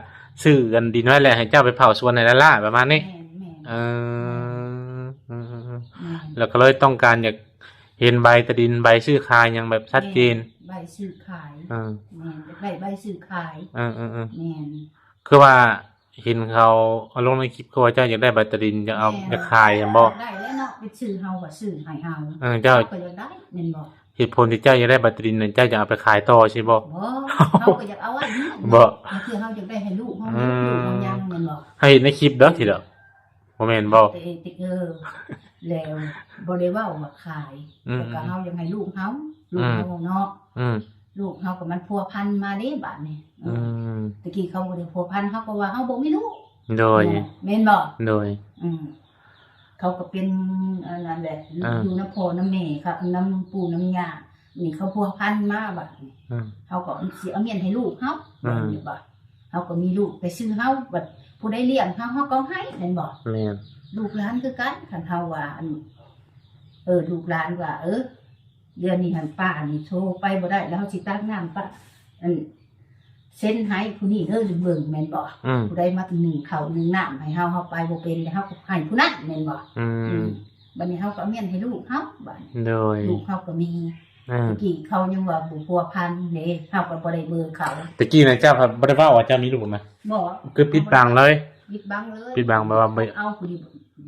ຊື້ອັນດິນໄວ້ແລ້ວໃຫ້ເຈົ້າໄປເຜົາສວນໃຫ້ລ້າໆ ປະມານນີ້ ແມ່ນໆ ເອີ ແມ່ນ ອືມໆໆ ແມ່ນ ແລ້ວກໍເລີຍຕ້ອງການຢາກເຫັນໃບຕາດິນ ໃບຊື້ຂາຍຫຍັງແບບຊັດເຈນ ແມ່ນ ໃບຊື້ຂາຍ ເອີ ແມ່ນ ຢາກໄດ້ໃບຊື້ຂາຍ ເອີໆໆ ແມ່ນ ຄືວ່າ ເຫັນເຂົາເອົາລົງໃນຄລິບ ຄືວ່າເຈົ້າຢາກໄດ້ໃບຕາດິນ ຢາກເອົາ ແມ່ນ ຢາກຂາຍຫັ້ນບໍ່? ຢາກໄດ້ແຫຼະເນາະ ເປັນຊື່ເຮົາກໍຊື້ໃຫ້ເຮົາ ເອີ ເຈົ້າ ເຮົາກໍຢາກໄດ້ແມ່ນບໍ່? ເຫດຜົນທີ່ເຈົ້າຢາກໄດ້ໃບຕາດິນນັ້ນ ເຈົ້າຢາກເອົາໄປຂາຍຕໍ່ຊີ້ບໍ່? ບໍ່ ເຮົາກໍຢາກເອົາໄວ້ນີ້ ບໍ່ ບາງເທື່ອເຮົາຢາກໄດ້ໃຫ້ລູກເຮົາ ເອີ ລູກເຮົາຍັງແມ່ນບໍ່? ໃຫ້ເຫັນໃນຄລິບເດີທີເດີ ບໍ່ແມ່ນບໍ່? ເອີ ແລ້ວບໍ່ໄດ້ເວົ້າວ່າຂາຍ ອືມ ແຕ່ກໍເຮົາຢາກໃຫ້ລູກເຮົາ ອືມ ລູກເຮົາເນາະ ອືມ ລູກເຮົາກໍມັນພົວພັນມາເດ້ບາດນີ້ ເອີ ອືມ ແຕ່ກີ້ເຂົາບໍ່ໄດ້ພົວພັນ ເຮົາກໍວ່າເຮົາບໍ່ມີລູກ ໂດຍ ເນາະ ແມ່ນບໍ່? ໂດຍ ອືມ ເຂົາກໍເປັນອັນນັ້ນແຫຼະ ອ່າ ຢູ່ນຳພໍ່ນຳແມ່ ນຳປູ່ນຳຍ່າ ນີ້ເຂົາພົວພັນມາບາດນີ້ ອືມ ເຮົາກໍຊິເອົາມ້ຽນໃຫ້ລູກເຮົາ ອືມ ແມ່ນບໍ່? ເຮົາກໍມີລູກແຕ່ຊື່ເຮົາ ບັດຜູ້ໃດລ້ຽງເຮົາ ເຮົາກໍໃຫ້ແມ່ນບໍ່? ແມ່ນ ລູກຫຼານຄືກັນ ຄັນເຮົາວ່າ ອັນ ເອີ ລູກຫຼານວ່າ ເອີ ດຽວນີ້ຫັ້ນປ້ານີ້ໂທໄປບໍ່ໄດ້ ແລ້ວເຮົາຊິຕັກນ້ຳປະ ອັນ ເຊັນໃຫ້ຜູ້ນີ້ເດີ ເບິ່ງແມ່ນບໍ່? ອືມ ຜູ້ໃດມາໜຶ້ງເຂົ້າໜຶ້ງນ້ຳໃຫ້ເຮົາ ເຮົາໄປບໍ່ເປັນ ແລ້ວເຮົາກໍໃຫ້ຜູ້ນັ້ນແມ່ນບໍ່? ອືມ ອືມ ບັດນີ້ເຮົາກໍເອົາມ້ຽນໃຫ້ລູກເຮົາ ບັດນີ້ ໂດຍ ລູກເຮົາກໍມີ ອືມ ແຕ່ກີ້ເຂົາຍັງວ່າບໍ່ພົວພັນເດ້ ເຮົາກໍບໍ່ໄດ້ເບີເຂົາ ແຕ່ກີ້ນະ ເຈົ້າບໍ່ໄດ້ເວົ້າວ່າເຈົ້າມີລູກນະ? ບໍ່ ຄືປິດບັງເລີຍ ປິດບັງເລີຍ ປິດບັງແບບວ່າບໍ່ ເອົາຜູ້ນີ້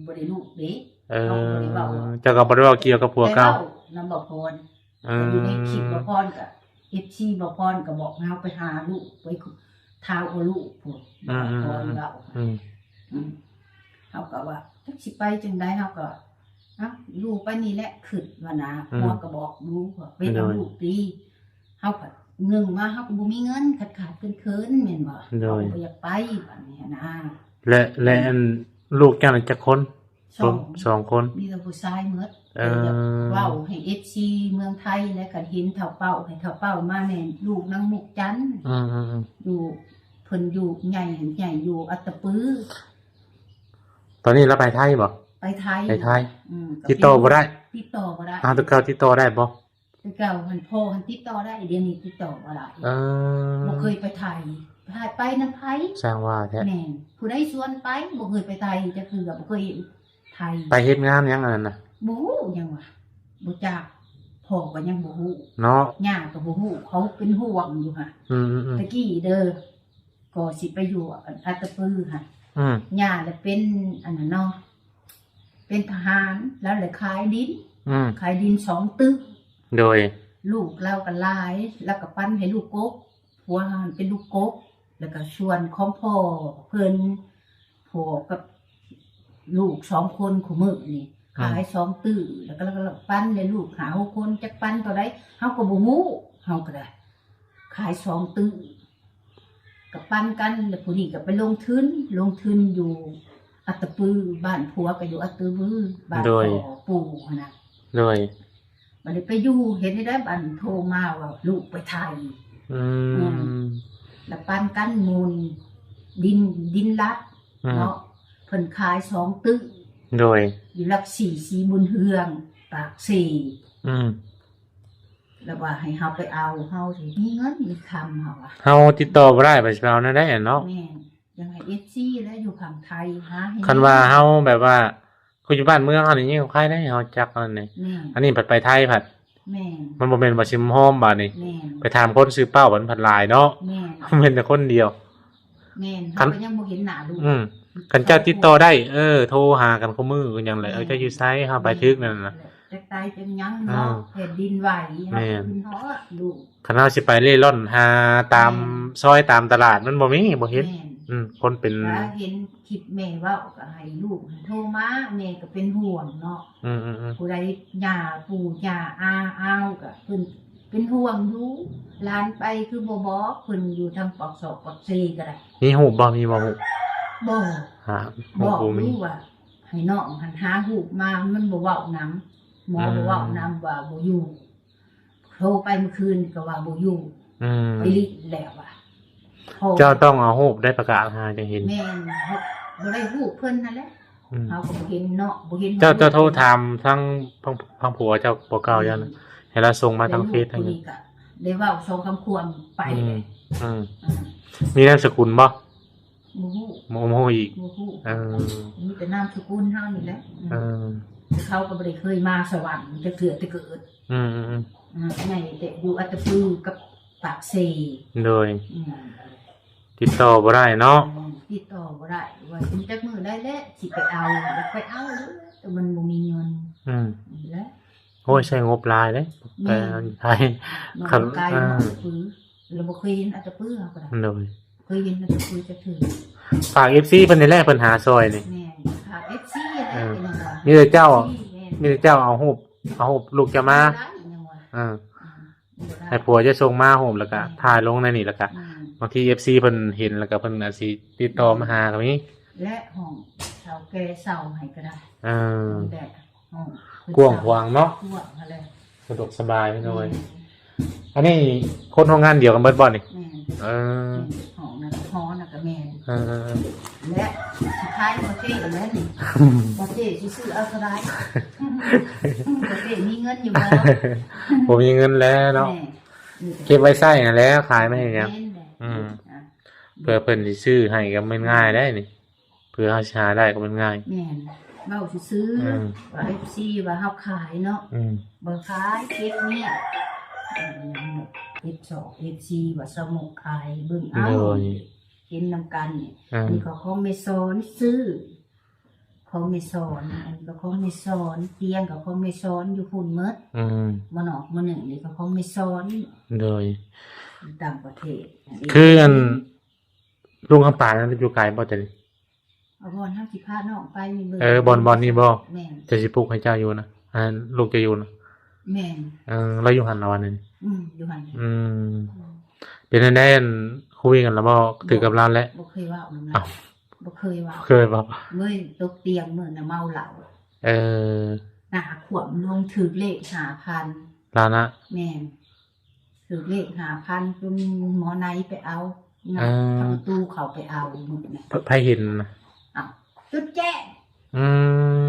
ບໍ່ໄດ້ລູກເດ້ ເອີ ເຮົາກໍບໍ່ໄດ້ເວົ້າ ເຈົ້າກໍບໍ່ໄດ້ເວົ້າກ່ຽວກັບຜົວເກົ່າ ແຕ່ເວົ້ານຳບໍ່ພອນ ເອີ ຢູ່ໃນຄລິບບໍ່ພອນກໍ ເອັຟຊີ ບໍ່ພອນກໍບອກໃຫ້ເຮົາໄປຫາລູກ ໄປທ້າວເອົາລູກພຸ້ນ ອືມ ບໍ່ພອນເວົ້າ ອືມ ອືມ ເຮົາກໍວ່າຈັກຊິໄປຈັ່ງໃດ ເຮົາກໍ ເອົ້າ ຢູ່ໄປນີ້ແຫຼະ ຄິດວ່ານະ ອືມ ຜົວກໍບອກຢູ່ວ່າໄປເອົາ ໂດຍ ລູກຕິ ເຮົາກໍ ໜຶ່ງມາເຮົາກໍບໍ່ມີເງິນ ຂາດໆເຂີນໆ ແມ່ນບໍ່? ໂດຍ ເຮົາກໍບໍ່ຢາກໄປ ບາດນີ້ນະ ແລະ ແລະ ອັນ ລູກເຈົ້ານັ້ນຈັກຄົນ? ສອງ ສອງຄົນ ມີແຕ່ຜູ້ຊາຍໝົດ ເອີ ເວົ້າໃຫ້ເອັຟຊີເມືອງໄທ ແລະ ຄັນເຫັນທ້າວເປົ້າ ໃຫ້ທ້າວເປົ້າມາແດ່ ລູກນາງມຸກຈັນ ອືມໆໆ ຢູ່ ເພິ່ນຢູ່ໃຫຍ່ ໃຫຍ່ຢູ່ອັດຕະປື ຕອນນີ້ລາວໄປໄທບໍ່? ໄປໄທ ໄປໄທ ອືມ ຕິດຕໍ່ບໍ່ໄດ້ ຕິດຕໍ່ບໍ່ໄດ້ ອ້າວ ແຕ່ເກົ່າຕິດຕໍ່ໄດ້ບໍ່? ແຕ່ເກົ່າຫັ້ນ ພໍ່ຫັ້ນຕິດຕໍ່ໄດ້ ດຽວນີ້ຕິດຕໍ່ບໍ່ໄດ້ ເອີ ບໍ່ເຄີຍໄປໄທ ໃຜ ໄປນຳໃຜ? ຊ່າງວ່າແທ້. ແມ່ນ. ຜູ້ໃດຊວນໄປ? ບໍ່ເຄີຍໄປໄທຈັກເທື່ອ ບໍ່ເຄີຍເຫັນໄທ. ໄປເຮັດງານຫຍັງອັນນັ້ນນະ? ບໍ່ຮູ້ຫຍັງວ່າ ບໍ່ຈັກ. ພໍ່ກໍຍັງບໍ່ຮູ້ເນາະ ຍ່າກໍບໍ່ຮູ້. ເຂົາເປັນຫ່ວງຢູ່ຫັ້ນ. ອືມໆໆ. ຕະກີ້ເດີ ກໍຊິໄປຢູ່ອັດຕະປືຫັ້ນ. ອືມ. ຍ່າລະເປັນອັນນັ້ນເນາະ ເປັນທະຫານ ລາວລະຂາຍດິນ. ອືມ. ຂາຍດິນສອງຕຶກ. ໂດຍ. ລູກລາວກໍຫຼາຍ ລາວກໍປັນໃຫ້ລູກກົກ. ຜົວຫັ້ນເປັນລູກກົກ ແລ້ວກໍສ່ວນຂອງພໍ່ເພິ່ນ ພໍ່ກັບລູກສອງຄົນ ຄູ່ມື້ນີ້ ອືມ ຂາຍສອງຕື້ ແລ້ວກໍ ແລ້ວກໍປັນໃຫ້ລູກຫ້າຫົກຄົນ ຈັກປັນເທົ່າໃດ ເຮົາກໍບໍ່ຮູ້. ເຮົາກໍໄດ້ຂາຍສອງຕື້ ກໍປັນກັນ ແລ້ວຜູ້ນີ້ກໍໄປລົງທຶນ ລົງທຶນຢູ່ອັດຕະປື ບ້ານຜົວກໍຢູ່ອັດຕະປື ບ້ານ ໂດຍ ພໍ່ປູ່ຫັ້ນນະ. ໂດຍ. ບັດນີ້ໄປຢູ່ເຮັດໃດ໋ ບັດໂທມາວ່າລູກໄປໄທ. ອືມ. ອືມ ແລ້ວປັນກັນໝູນດິນ ດິນລັດ ອືມ ເນາະ ເພິ່ນຂາຍສອງຕຶກ. ໂດຍ. ຢູ່ຫຼັກສີ່ ສີບຸນເຮືອງ ປາກເຊ. ອືມ. ແລ້ວວ່າໃຫ້ເຮົາໄປເອົາ ເຮົາຊິມີເງິນມີຄຳ ເຮົາວ່າ ເຮົາຕິດຕໍ່ບໍ່ໄດ້ ວ່າຊິໄປເອົາແນວໃດເນາະ. ແມ່ນ. ຢາກໃຫ້ເອັຟຊີແລະຢູ່ຝັ່ງໄທຫາໃຫ້ ຄັນວ່າເຮົາແບບວ່າ ຄືຢູ່ບ້ານເມືອງເຮົານີ້ຍັງໃຄໄດ້ ເຮົາຈັກອັນນີ້. ແມ່ນ. ອັນນີ້ພັດໄປໄທພັດ ແມ່ນ ມັນບໍ່ແມ່ນວ່າຊິມາຮອມບາດນີ້. ແມ່ນ. ໄປຖາມຄົນຊື່ເປົ້າ ມັນພັດຫຼາຍເນາະ. ແມ່ນ. ແມ່ນແຕ່ຄົນດຽວ. ແມ່ນ. ຄັນ ເຮົາກໍຍັງບໍ່ເຫັນໜ້າລູກ. ອືມ. ຄັນເຈົ້າຕິດຕໍ່ໄດ້ ເອີ ໂທຫາກັນຄູ່ມື້ກໍຫຍັງແຫຼະ. ເອີ ເຈົ້າຢູ່ໃສ ເຮົາໄປຖືກນັ້ນນະ. ແມ່ນ. ຈັກຕາຍຈັກຫຍັງເນາະ ເອີ ແຜ່ນດິນໄຫວ ແມ່ນ ເຮົາກໍຄິດຮອດລູກ. ຄັນເຮົາຊິໄປເລ່ລ່ອນຫາຕາມ ແມ່ນ ຊອຍຕາມຕະຫຼາດ ມັນບໍ່ມີ ບໍ່ເຫັນ. ແມ່ນ. ອືມ ຄົນເປັນ ວ່າເຫັນຄລິບແມ່ເວົ້າ ກໍໃຫ້ລູກໂທມາ ແມ່ກໍເປັນຫ່ວງເນາະ. ອືມໆໆ. ຜູ້ໃດ ຍ່າ ປູ່ ຍ່າ ອາ ອາວ ກໍເພິ່ນເປັນຫ່ວງຢູ່ ຫຼານໄປຄືບໍ່ບອກ. ເພິ່ນຢູ່ທາງປາກຊອກປາກເຊກໍໄດ້. ມີຮູບບໍ່? ມີບໍ່ຮູບ? ບໍ່. ຫາ ບອກຢູ່ວ່າໃຫ້ນ້ອງຫັ້ນຫາຮູບມາ ມັນບໍ່ເວົ້ານຳ ໝໍ ອືມ ບໍ່ເວົ້ານຳວ່າບໍ່ຢູ່. ໂທໄປມື້ຄືນກໍວ່າບໍ່ຢູ່. ອືມ. ໄປຫຼິ້ນແລ້ວວ່າ ເຈົ້າຕ້ອງເອົາຮູບໄດ້ປະກາດຫາຈັ່ງເຫັນ. ແມ່ນ. ເຮົາບໍ່ໄດ້ຮູບເພິ່ນຫັ້ນແຫຼະ. ອືມ. ເຮົາກໍບໍ່ເຫັນເນາະ ບໍ່ເຫັນ. ເຈົ້າ ເຈົ້າໂທຖາມທາງ ທາງ ທາງຜົວເຈົ້າ ຜົວເກົ່າເຈົ້ານະ ອືມ ໃຫ້ລາວສົ່ງມາທາງເຟສ ແລ້ວລູກຜູ້ນີ້ກໍໄດ້ເວົ້າສອງຄຳຄວາມໄປ. ອືມ ແລ້ວ ອືມ ອືມ ມີນາມສະກຸນບໍ່? ບໍ່ຮູ້. ບໍ່ ບໍ່ຮູ້ອີກ. ບໍ່ຮູ້. ເອີ ມີແຕ່ນາມສະກຸນເຮົານີ້ແຫຼະ. ເອີ ເຂົາກໍບໍ່ໄດ້ເຄີຍມາສະຫວັນຈັກເທື່ອແຕ່ເກີດ. ອືມໆໆ. ອືມ ໃຫຍ່ແຕ່ຢູ່ອັດຕະປືກັບປາກເຊ. ໂດຍ. ອືມ. ຕິດຕໍ່ບໍ່ໄດ້ເນາະ. ອືມ ຕິດຕໍ່ບໍ່ໄດ້ ວ່າຊິຈັກມື້ໃດແຫຼະຊິໄປເອົາ ຢາກໄປເອົາ ແຕ່ມັນບໍ່ມີເງິນ. ອືມ ນີ້ແຫຼະ. ໂອ້ຍ ໃຊ້ງົບຫຼາຍເດ້ ແມ່ນ ໄປໄທ. ເນາະ ຄັນ ໄກເນາະ ອ່າ ອັດຕະປື ແລ້ວບໍ່ເຄີຍເຫັນອັດຕະປືເຮົາກໍໄດ້. ໂດຍ. ເຄີຍເຫັນແຕ່ເຄີຍຈະຖືກ. ຝາກເອັຟຊີເພິ່ນນີ້ແຫຼະ ເພິ່ນຫາຊ່ອຍນີ້. ແມ່ນ ຝາກເອັຟຊີແຫຼະ. ເອີ ເປັນຫຍັງວະ? ມີແຕ່ເຈົ້າ ເອັຟຊີ ແມ່ນ ມີແຕ່ເຈົ້າເອົາຮູບ ເອົາຮູບລູກເຈົ້າມາ. ໄດ້ຫຍັງວະ? ເອີ ອືມ ບໍ່ໄດ້ ໃຫ້ຜົວເຈົ້າສົ່ງມາຮູບ ແລ້ວກະ ແມ່ນ ຖ່າຍລົງໃນນີ້ ແລ້ວກະ ແມ່ນ ບາງທີເອັຟຊີເພິ່ນເຫັນ ແລ້ວກະເພິ່ນອາດຊິຕິດຕໍ່ມາຫາກໍມີ. ແລະ ຫ້ອງເຖົ້າແກ່ເຊົ່າໃຫ້ກໍໄດ້. ເອີ ແບບ ຫ້ອງ ກວ້າງຂວາງເນາະ ກວ້າງຫັ້ນແຫຼະ ສະດວກສະບາຍໜ້ອຍ. ແມ່ນ. ອັນນີ້ຄົນໂຮງງານດຽວກັນເບິດບໍ່ນີ້? ແມ່ນ. ເອີ ແມ່ນ. ຫ້ອງນັ້ນກໍ ຫໍນັ້ນກໍແມ່ນ. ເອີ ແລະ ສຸດທ້າຍບໍ່ເຕ້ແລ້ວນີ້ ບໍ່ເຕ້ຊິຊື້ເອົາເທົ່າໃດ? ບໍ່ເຕ້ມີເງິນຢູ່ບໍ່? ບໍ່ມີເງິນແລ້ວເນາະ. ແມ່ນ. ເກັບໄວ້ໃຊ້ຫັ້ນແຫຼະ ຂາຍມາເຮັດຫຍັງ? ແມ່ນແຫຼະ. ອືມ. ອ່າ ເພື່ອເພິ່ນຊິຊື້ໃຫ້ກໍແມ່ນງ່າຍໄດ໋ນີ້. ເພື່ອເຮົາຊິຫາໄດ້ກໍແມ່ນງ່າຍ. ແມ່ນ. ເວົ້າຊື່ໆ ອືມ ວ່າເອັຟຊີວ່າເຮົາຂາຍເນາະ. ອືມ. ບໍ່ຂາຍ ເກັບເມຍ ເອັຟຊີວ່າສະໝົກຂາຍ ເບິ່ງເອົາ. ໂດຍ. ເຫັນນຳກັນນີ້. ອືມ. ນີ້ກໍຂອງແມ່ສອນຊື້ ຂອງແມ່ສອນ ອັນນີ້ກໍຂອງແມ່ສອນ ຕຽງກໍຂອງແມ່ສອນ ຢູ່ພຸ້ນໝົດ. ອືມ. ໝໍ້ນອກໝໍ້ໜຶ່ງນີ້ກໍຂອງແມ່ສອນ. ໂດຍ. ຢູ່ຕ່າງປະເທດ. ຄືອັນ ລຸງຄຳປານນັ້ນຢູ່ໄກບໍ່? ຈະ ເອົາ ບ່ອນເຮົາຊິພານ້ອງໄປນີ້ເບິ່ງ. ເອີ ບ່ອນ ບ່ອນນີ້ບໍ່? ແມ່ນ. ຈະຊິປຸກໃຫ້ເຈົ້າຢູ່ນະ ອັນ ລູກເຈົ້າຢູ່ນະ. ແມ່ນ. ເອີ ລາວຢູ່ຫັ້ນລະວະນີ້? ອືມ ຢູ່ຫັ້ນ. ອືມ. ອືມ. ເປັນຈັ່ງໃດ ອັນ ຄຸຍກັນລະບໍ່? ຖືກກັບລາວແຫຼະ? ບໍ່ເຄີຍເວົ້ານຳລາວ. ອ້າວ ບໍ່ເຄີຍເວົ້າ. ເຄີຍບໍ່? ເມື່ອຕົກຕຽງ ມື້ນະເມົາເຫຼົ້າ. ເອີ ໜ້າຂວມລົງ ຖືກເລກຫ້າພັນ. ລາວນະ? ແມ່ນ. ຖືກເລກຫ້າພັນ ຈົນໝໍໄນໄປເອົາ ງັດ ອ່າ ປະຕູເຂົ້າໄປເອົາມື້ນັ້ນ. ໃຜເຫັນນະ? ອ້າວ ຈຸດແຈ້ງ. ອື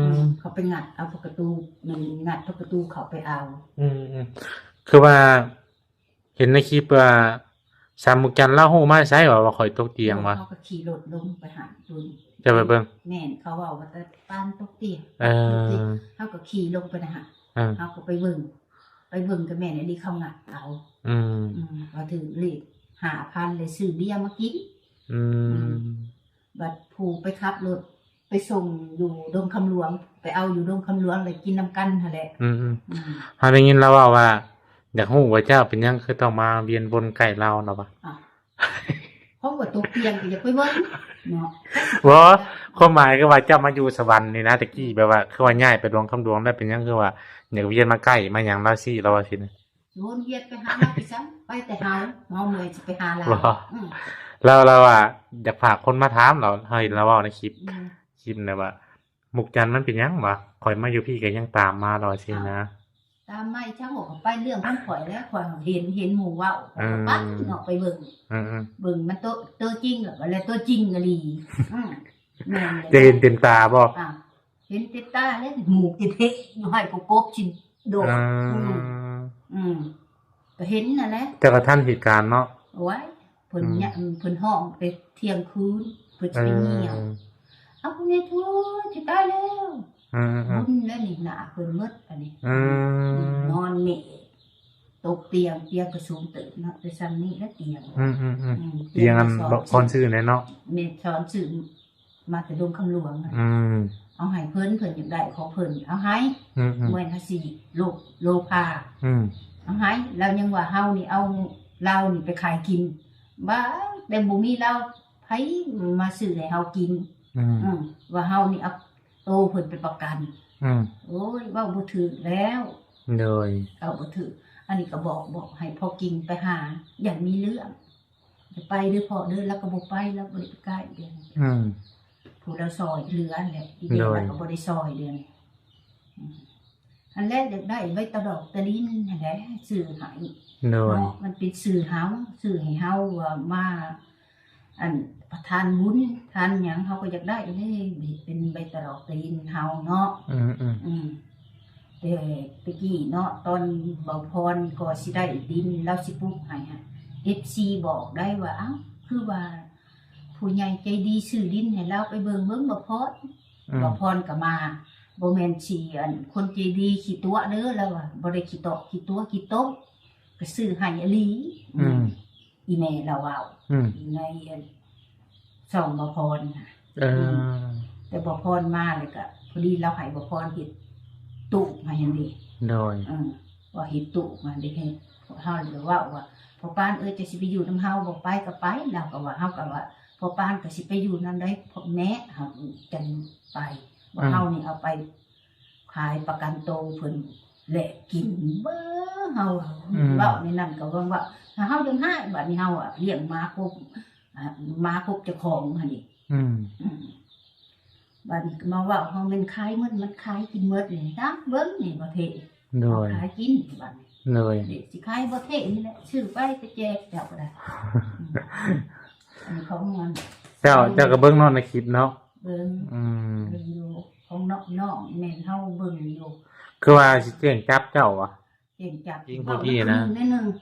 ມ. ອືມ ເຂົາໄປງັດເອົາປະຕູ ມັນງັດປະຕູເຂົ້າໄປເອົາ. ອືມໆ ຄືວ່າເຫັນໃນຄລິບວ່າ ສາມມຸກຈັນລາວຮູ້ມາແຕ່ໃສວ່າ ວ່າຂ້ອຍຕົກຕຽງວະ? ເຮົາກໍຂີ່ລົດລົງໄປຫາເບິ່ງ ເຈົ້າໄປເບິ່ງ? ແມ່ນ ເຂົາເວົ້າວ່າແຕ່ປານຕົກຕຽງ ເອີ ເຮົາກໍຂີ່ລົງໄປນະຫະ ເອີ ເຮົາກໍໄປເບິ່ງ ໄປເບິ່ງກໍແມ່ນອີ່ຫຼີ ເຂົາງັດເອົາ ອືມ ອືມ ວ່າຖືກເລກຫ້າພັນ ແລ້ວຊື້ເບຍມາກິນ ອືມ ອືມ ບັດຜູ້ໄປຂັບລົດໄປສົ່ງຢູ່ດົງຄຳຫຼວງ ໄປເອົາຢູ່ດົງຄຳຫຼວງ ແລ້ວກິນນຳກັນຫັ້ນແຫຼະ ອືມໆ ອືມ ເຮົາໄດ້ຍິນລາວເວົ້າວ່າ ຢາກຮູ້ວ່າເຈົ້າເປັນຫຍັງຄືຕ້ອງມາວຽນວົນໃກ້ລາວ ລາວວ່າ ອ້າວ ເພາະວ່າຕົກຕຽງກໍຢາກໄປເບິ່ງເນາະ ບໍ່ ຄວາມໝາຍຄືວ່າເຈົ້າມາຢູ່ສະຫວັນນີ້ນະ ແຕ່ກີ້ແບບວ່າ ຄືວ່າຍ້າຍໄປດວງຄຳດວງ ແລ້ວເປັນຫຍັງຄືວ່າຢາກວຽນມາໃກ້ມາຫຍັງ ລາວຊີ້ ລາວວ່າຊີ້ນະ ວນວຽນໄປຫາລາວຄືກັນ ໄປແຕ່ເຮົາ ເຮົາເມື່ອຍຊິໄປຫາລາວ ບໍ່ ອືມ ລາວ ລາວວ່າຢາກຝາກຄົນມາຖາມລາວ ເຮົາເຫັນລາວເວົ້າໃນຄລິບ ອືມ ຄລິບນະວ່າ ມຸກຈັນມັນເປັນຫຍັງວະ? ຂ້ອຍມາຢູ່ພີ້ກໍຍັງຕາມມາ ລາວວ່າຊີ້ນະ ຕາມມາອີກ ຈັກວ່າຂ້ອຍໄປເລື່ອງຂອງຂ້ອຍແຫຼະ ຂ້ອຍເຫັນ ເຫັນໝູ່ເວົ້າ ຂ້ອຍກໍໄປ ເອີ ເນາະ ໄປເບິ່ງ ເອີໆ ເບິ່ງມັນໂຕ ໂຕຈິງ ແລ້ວກໍ ແລ້ວໂຕຈິງອີ່ຫຼີ ອືມ ແມ່ນແຫຼະ ຈະເຫັນເຕັມຕາບໍ່? ອ່າ ເຫັນເຕັມຕາແລ້ວ ໝູກຕິເພະຢູ່ໃຫ້ກໍກົບຊິໂດດ ອືມ ອືມ ອືມ ກໍເຫັນນັ້ນແຫຼະ ເຈົ້າກໍທັນເຫດການເນາະ ໂອ້ຍ ເພິ່ນ ອືມ ຍະ ເພິ່ນຮ້ອງແຕ່ທ່ຽງຄືນ ເພິ່ນຊິໄປຍ່ຽວ ເອີ ເອົາແມ່ໂທ້ ຊິຕາຍແລ້ວ ອືມໆ ບຸນແລ້ວນີ້ ໜ້າເພິ່ນໝົດອັນນີ້ ອືມ ອືມ ນອນເມະ ຕົກຕຽງ ຕຽງກໍສູງເຕີບເນາະ ແຕ່ຊ່ຳນີ້ລະຕຽງ ອືມໆໆ ອືມ ຕຽງອັນ ຕຽງກໍສອນ ບໍ່ ພອນຊື້ແດ່ເນາະ ແມ່ນ ສອນຊື້ ມາແຕ່ດົງຄຳຫຼວງນະ ອືມ ເອົາໃຫ້ເພິ່ນ ເພິ່ນຢາກໄດ້ຂອງເພິ່ນ ເອົາໃຫ້ ອືມໆ ແມ່ນ ເຮົາຊິໂລ ໂລພາ ອືມ ເອົາໃຫ້ ລາວຍັງວ່າເຮົານີ້ເອົາລາວນີ້ໄປຂາຍກິນ ບ້າ ແຕ່ບໍ່ມີລາວ ໃຜມາຊື້ໃຫ້ເຮົາກິນ ອືມ ອືມ ວ່າເຮົານີ້ເອົາໂຕເພິ່ນໄປປະກັນ ອືມ ໂອ້ຍ ເວົ້າບໍ່ຖືກແລ້ວ ໂດຍ ເວົ້າບໍ່ຖືກ ອັນນີ້ກໍບອກ ບອກໃຫ້ພໍ່ກິ່ງໄປຫາ ຢ້ານມີເລື່ອງ ໄປເດີພໍ່ເດີ ລາວກໍບໍ່ໄປ ລາວບໍ່ໄດ້ໄປໃກ້ເດ ອືມ ຜູ້ລາວຊ່ອຍເຫຼືອແຫຼະ ອີແມ່ ໂດຍ ລາວກໍບໍ່ໄດ້ຊ່ອຍເດ ອືມ ອັນແລກຢາກໄດ້ໃບຕະດອກຕະລິນຫັ້ນແຫຼະ ຊື້ໃຫ້ ໂດຍ ເນາະ ມັນເປັນຊື່ເຮົາ ຊື່ໃຫ້ເຮົາວ່າມາ ອັນ ປະທານບຸນ ທານຫຍັງ ເຮົາກໍຢາກໄດ້ເດ້ ເປັນໃບຕະດອກຕະລິນເຮົາເນາະ ອືມໆ ອືມ ແຕ່ແຕ່ກີ້ເນາະ ຕອນເບົາພອນກໍຊິໄດ້ດິນ ລາວຊິປຸກໃຫ້ຫັ້ນ ເອັຟຊີບອກໄດ້ວ່າ ອ້າວ ຄືວ່າຜູ້ໃຫຍ່ໃຈດີຊື້ດິນໃຫ້ລາວ ໄປເບິ່ງເບິ່ງເບົາພອນ ອືມ ເບົາພອນກໍມາ ບໍ່ແມ່ນຊິ ອັນ ຄົນໃຈດີຂີ້ຕົວະເດີ ລາວວ່າ ບໍ່ໄດ້ຂີ້ຕົວະ ຂີ້ຕົວະ ຂີ້ຕົວະ ກໍຊື້ໃຫ້ອີ່ຫຼີ ອືມ ອືມ ອີແມ່ລາວເວົ້າ ອືມ ໃນ ອັນ ຊ່ອງໝໍພອນນະ ເອີ ອືມ ແຕ່ໝໍພອນມາແລ້ວກະ ພໍດີລາວໃຫ້ໝໍພອນເຮັດຕູບໃຫ້ຫັ້ນເດ ໂດຍ ເອີ ວ່າເຮັດຕູບມາເດ ເຮົາເລີຍເວົ້າວ່າ ພໍ່ປານເອີຍ ເຈົ້າຊິໄປຢູ່ນຳເຮົາບໍ່? ໄປກໍໄປ ລາວກໍວ່າ ເຮົາກໍວ່າ ພໍ່ປານກໍຊິໄປຢູ່ນຳໃດ໋ ແມ່ ເຮົາຈັ່ງໄປ ວ່າ ອືມ ເຮົານີ້ເອົາໄປ ຂາຍປະກັນໂຕເພິ່ນແລກກິນ ເບິ່ງເຮົາ ອືມ ເວົ້າໃນນັ້ນກໍເວົ້າ ຖ້າເຮົາຍັງຮ້າຍ ບາດນີ້ເຮົາອະລ້ຽງໝາຄົບ ອາ ໝາຄົບເຈົ້າຂອງຫັ້ນນີ້ ອືມ ອືມ ບາດນີ້ກໍມາເວົ້າເຮົາແມ່ນຂາຍໝົດ ມັນຂາຍກິນໝົດນີ້ ຕາມເບິ່ງນີ້ບໍ່ເທ ໂດຍ ເຮົາຂາຍກິນບາດນີ້ ໂດຍ ເດ ຊິຂາຍບໍ່ເທນີ້ແຫຼະ ຊື້ໄປໄປແຈກເຈົ້າກໍໄດ້ ອືມ ອັນນີ້ຂອງມັນ ເຈົ້າ ເຈົ້າກໍເບິ່ງເນາະໃນຄລິບເນາະ ເບິ່ງ ອືມ ເບິ່ງຢູ່ ຂອງນ້ອງໆ ແມ່ນເຮົາເບິ່ງຢູ່ ຄືວ່າຊິແຈ້ງຈັບເຈົ້າຫວາ? ແຈ້ງຈັບ ຍິງຜູ້ພີ້ນະ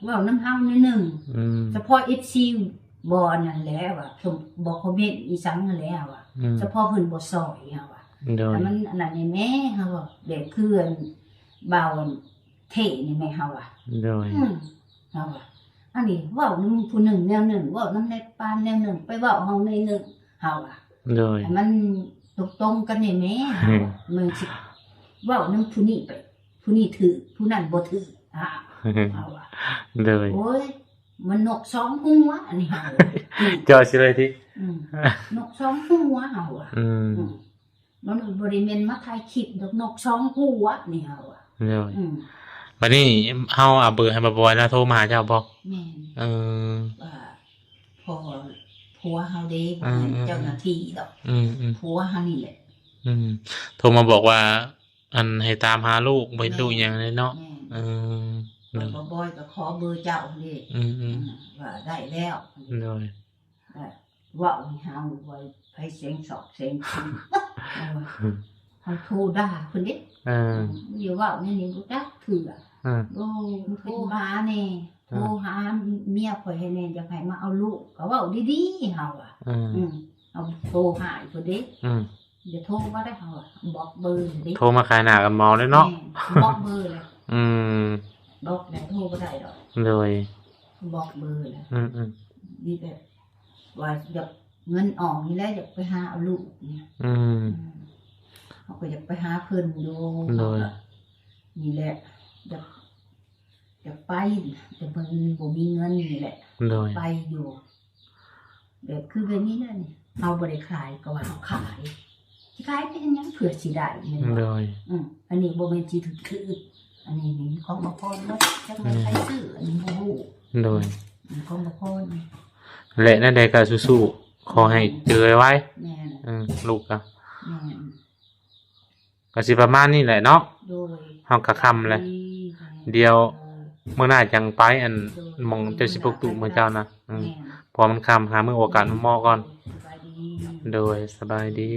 ເວົ້ານຳເຮົາໜ້ອຍໜຶ່ງ ອືມ ສະເພາະເອັຟຊີບໍ່ອັນນັ້ນແຫຼະວ່າ ບໍ່ຄອມເມັນອີສັງຫັ້ນແຫຼະວ່າ ອືມ ສະເພາະເພິ່ນບໍ່ຊ່ອຍເຮົາວ່າ ໂດຍ ໃຫ້ມັນອັນນັ້ນແດ່ແມ່ ເຮົາວ່າ ແບບຄືອັນ ບ່າວອັນເທນີ້ແມ່ ເຮົາວ່າ ໂດຍ ອືມ ເຮົາວ່າ ອັນນີ້ເວົ້ານຳຜູ້ໜຶ່ງແນວໜຶ່ງ ເວົ້ານຳນາຍປານແນວໜຶ່ງ ໄປເວົ້າເຮົາໜ້ອຍໜຶ່ງ ເຮົາວ່າ ໂດຍ ໃຫ້ມັນຕົງໆກັນແດ່ແມ່ ເຮົາວ່າ ອືມ ມັນຊິເວົ້ານຳຜູ້ນີ້ໄປ ຜູ້ນີ້ຖືກ ຜູ້ນັ້ນບໍ່ຖືກ ອາ ເຮົາວ່າ ໂດຍ ໂອ້ຍ ມັນນົກສອງຫົວ ອັນນີ້ເຮົາ ເຈາະຊິເລີຍຕິ ອືມ ນົກສອງຫົວ ເຮົາວ່າ ອືມ ອືມ ມັນບໍ່ໄດ້ແມ່ນມາຖ່າຍຄລິບດອກ ນົກສອງຫົວນີ້ ເຮົາວ່າ ໂດຍ ອືມ ບັດນີ້ເຮົາເອົາເບີໃຫ້ບ່າວບອຍລາວໂທມາຫາເຈົ້າບໍ່? ແມ່ນ ເອີ ວ່າ ພໍ່ ຜົວເຮົາເດ້ ອືມ ບໍ່ແມ່ນເຈົ້າໜ້າທີ່ດອກ ອືມໆ ຜົວເຮົານີ້ແຫຼະ ອືມ ໂທມາບອກວ່າ ອັນໃຫ້ຕາມຫາລູກ ບໍ່ເຫັນລູກຫຍັງເລີຍເນາະ ແມ່ນ ເອີ ແລ້ວບ່າວບອຍກໍຂໍເບີເຈົ້າເດ້ ອືມໆ ວ່າໄດ້ແລ້ວ ໂດຍ ເວົ້າໃຫ້ເຮົາວ່າໃຜແສງສອກແສງສີ ເຮົາໂທດ່າເພິ່ນເດ້ ເອີ ຢ່າເວົ້າແນວນີ້ບໍ່ຈັກເທື່ອ ເອີ ໂອ້ ມັນໂທຫາແດ່ ໂທຫາເມຍຂ້ອຍໃຫ້ແດ່ ຢາກໃຫ້ມາເອົາລູກ ກໍເວົ້າດີໆ ເຮົາວ່າ ອືມ ອືມ ເຮົາໂທຫາເພິ່ນເດ້ ອືມ ຢ່າໂທມາໄດ້ ເຮົາວ່າ ບລັອກເບີເດ້ ໂທມາຂາຍໜ້າກັນເມົາເດ້ເນາະ ແມ່ນ ບລັອກເບີແລ້ວ ອືມ ບລັອກແລ້ວ ໂທບໍ່ໄດ້ດອກ ໂດຍ ບລັອກເບີແລ້ວ ອືມໆ ມີແຕ່ວ່າຢາກເງິນອອກນີ້ແຫຼະ ຢາກໄປຫາເອົາລູກນີ້ ອືມ ອືມ ເຮົາກໍຢາກໄປຫາເພິ່ນຢູ່ ໂດຍ ເຮົາກໍນີ້ແຫຼະ ຢາກ ຢາກໄປ ແຕ່ມັນບໍ່ມີເງິນນີ້ແຫຼະ ໂດຍ ໄປຢູ່ ແບບຄືແບບນີ້ນະນີ້ ເຮົາບໍ່ໄດ້ຂາຍ ກໍວ່າເຮົາຂາຍ ຊິຂາຍໄປເຮັດຫຍັງ ເພື່ອຊິໄດ້ແມ່ນບໍ່ ໂດຍ ອືມ ອັນນີ້ບໍ່ແມ່ນຊິຖືກ ອັນນີ້ນີ້ຂອງບໍ່ພໍໝົດ ຈັກແມ່ນໃຜ ອືມ ຊື້ ອັນນີ້ບໍ່ຮູ້ ໂດຍ ອືມ ຂອງບໍ່ພໍ ແລະແນວໃດກໍສູ້ໆ ຂໍໃຫ້ເຈີໄວໆ ແມ່ນ ອືມ ລູກກໍ ແມ່ນ ກໍຊິປະມານນີ້ແຫຼະເນາະ ໂດຍ ເຮົາກໍຄ່ຳແລ້ວ ດີ ດຽວ ເອີ ມື້ໜ້າຈັ່ງໄປ ອັນ ໂດຍ ໝ່ອງເຈົ້າຊິປົກຕຸໝູ່ເຈົ້ານະ ອືມ ແມ່ນ ເພາະວ່າມັນຄ່ຳ ຫາມື້ໂອກາດເໝາະໆກ່ອນ ໂດຍ ສະບາຍດີ ໂດຍ ສະບາຍດີ.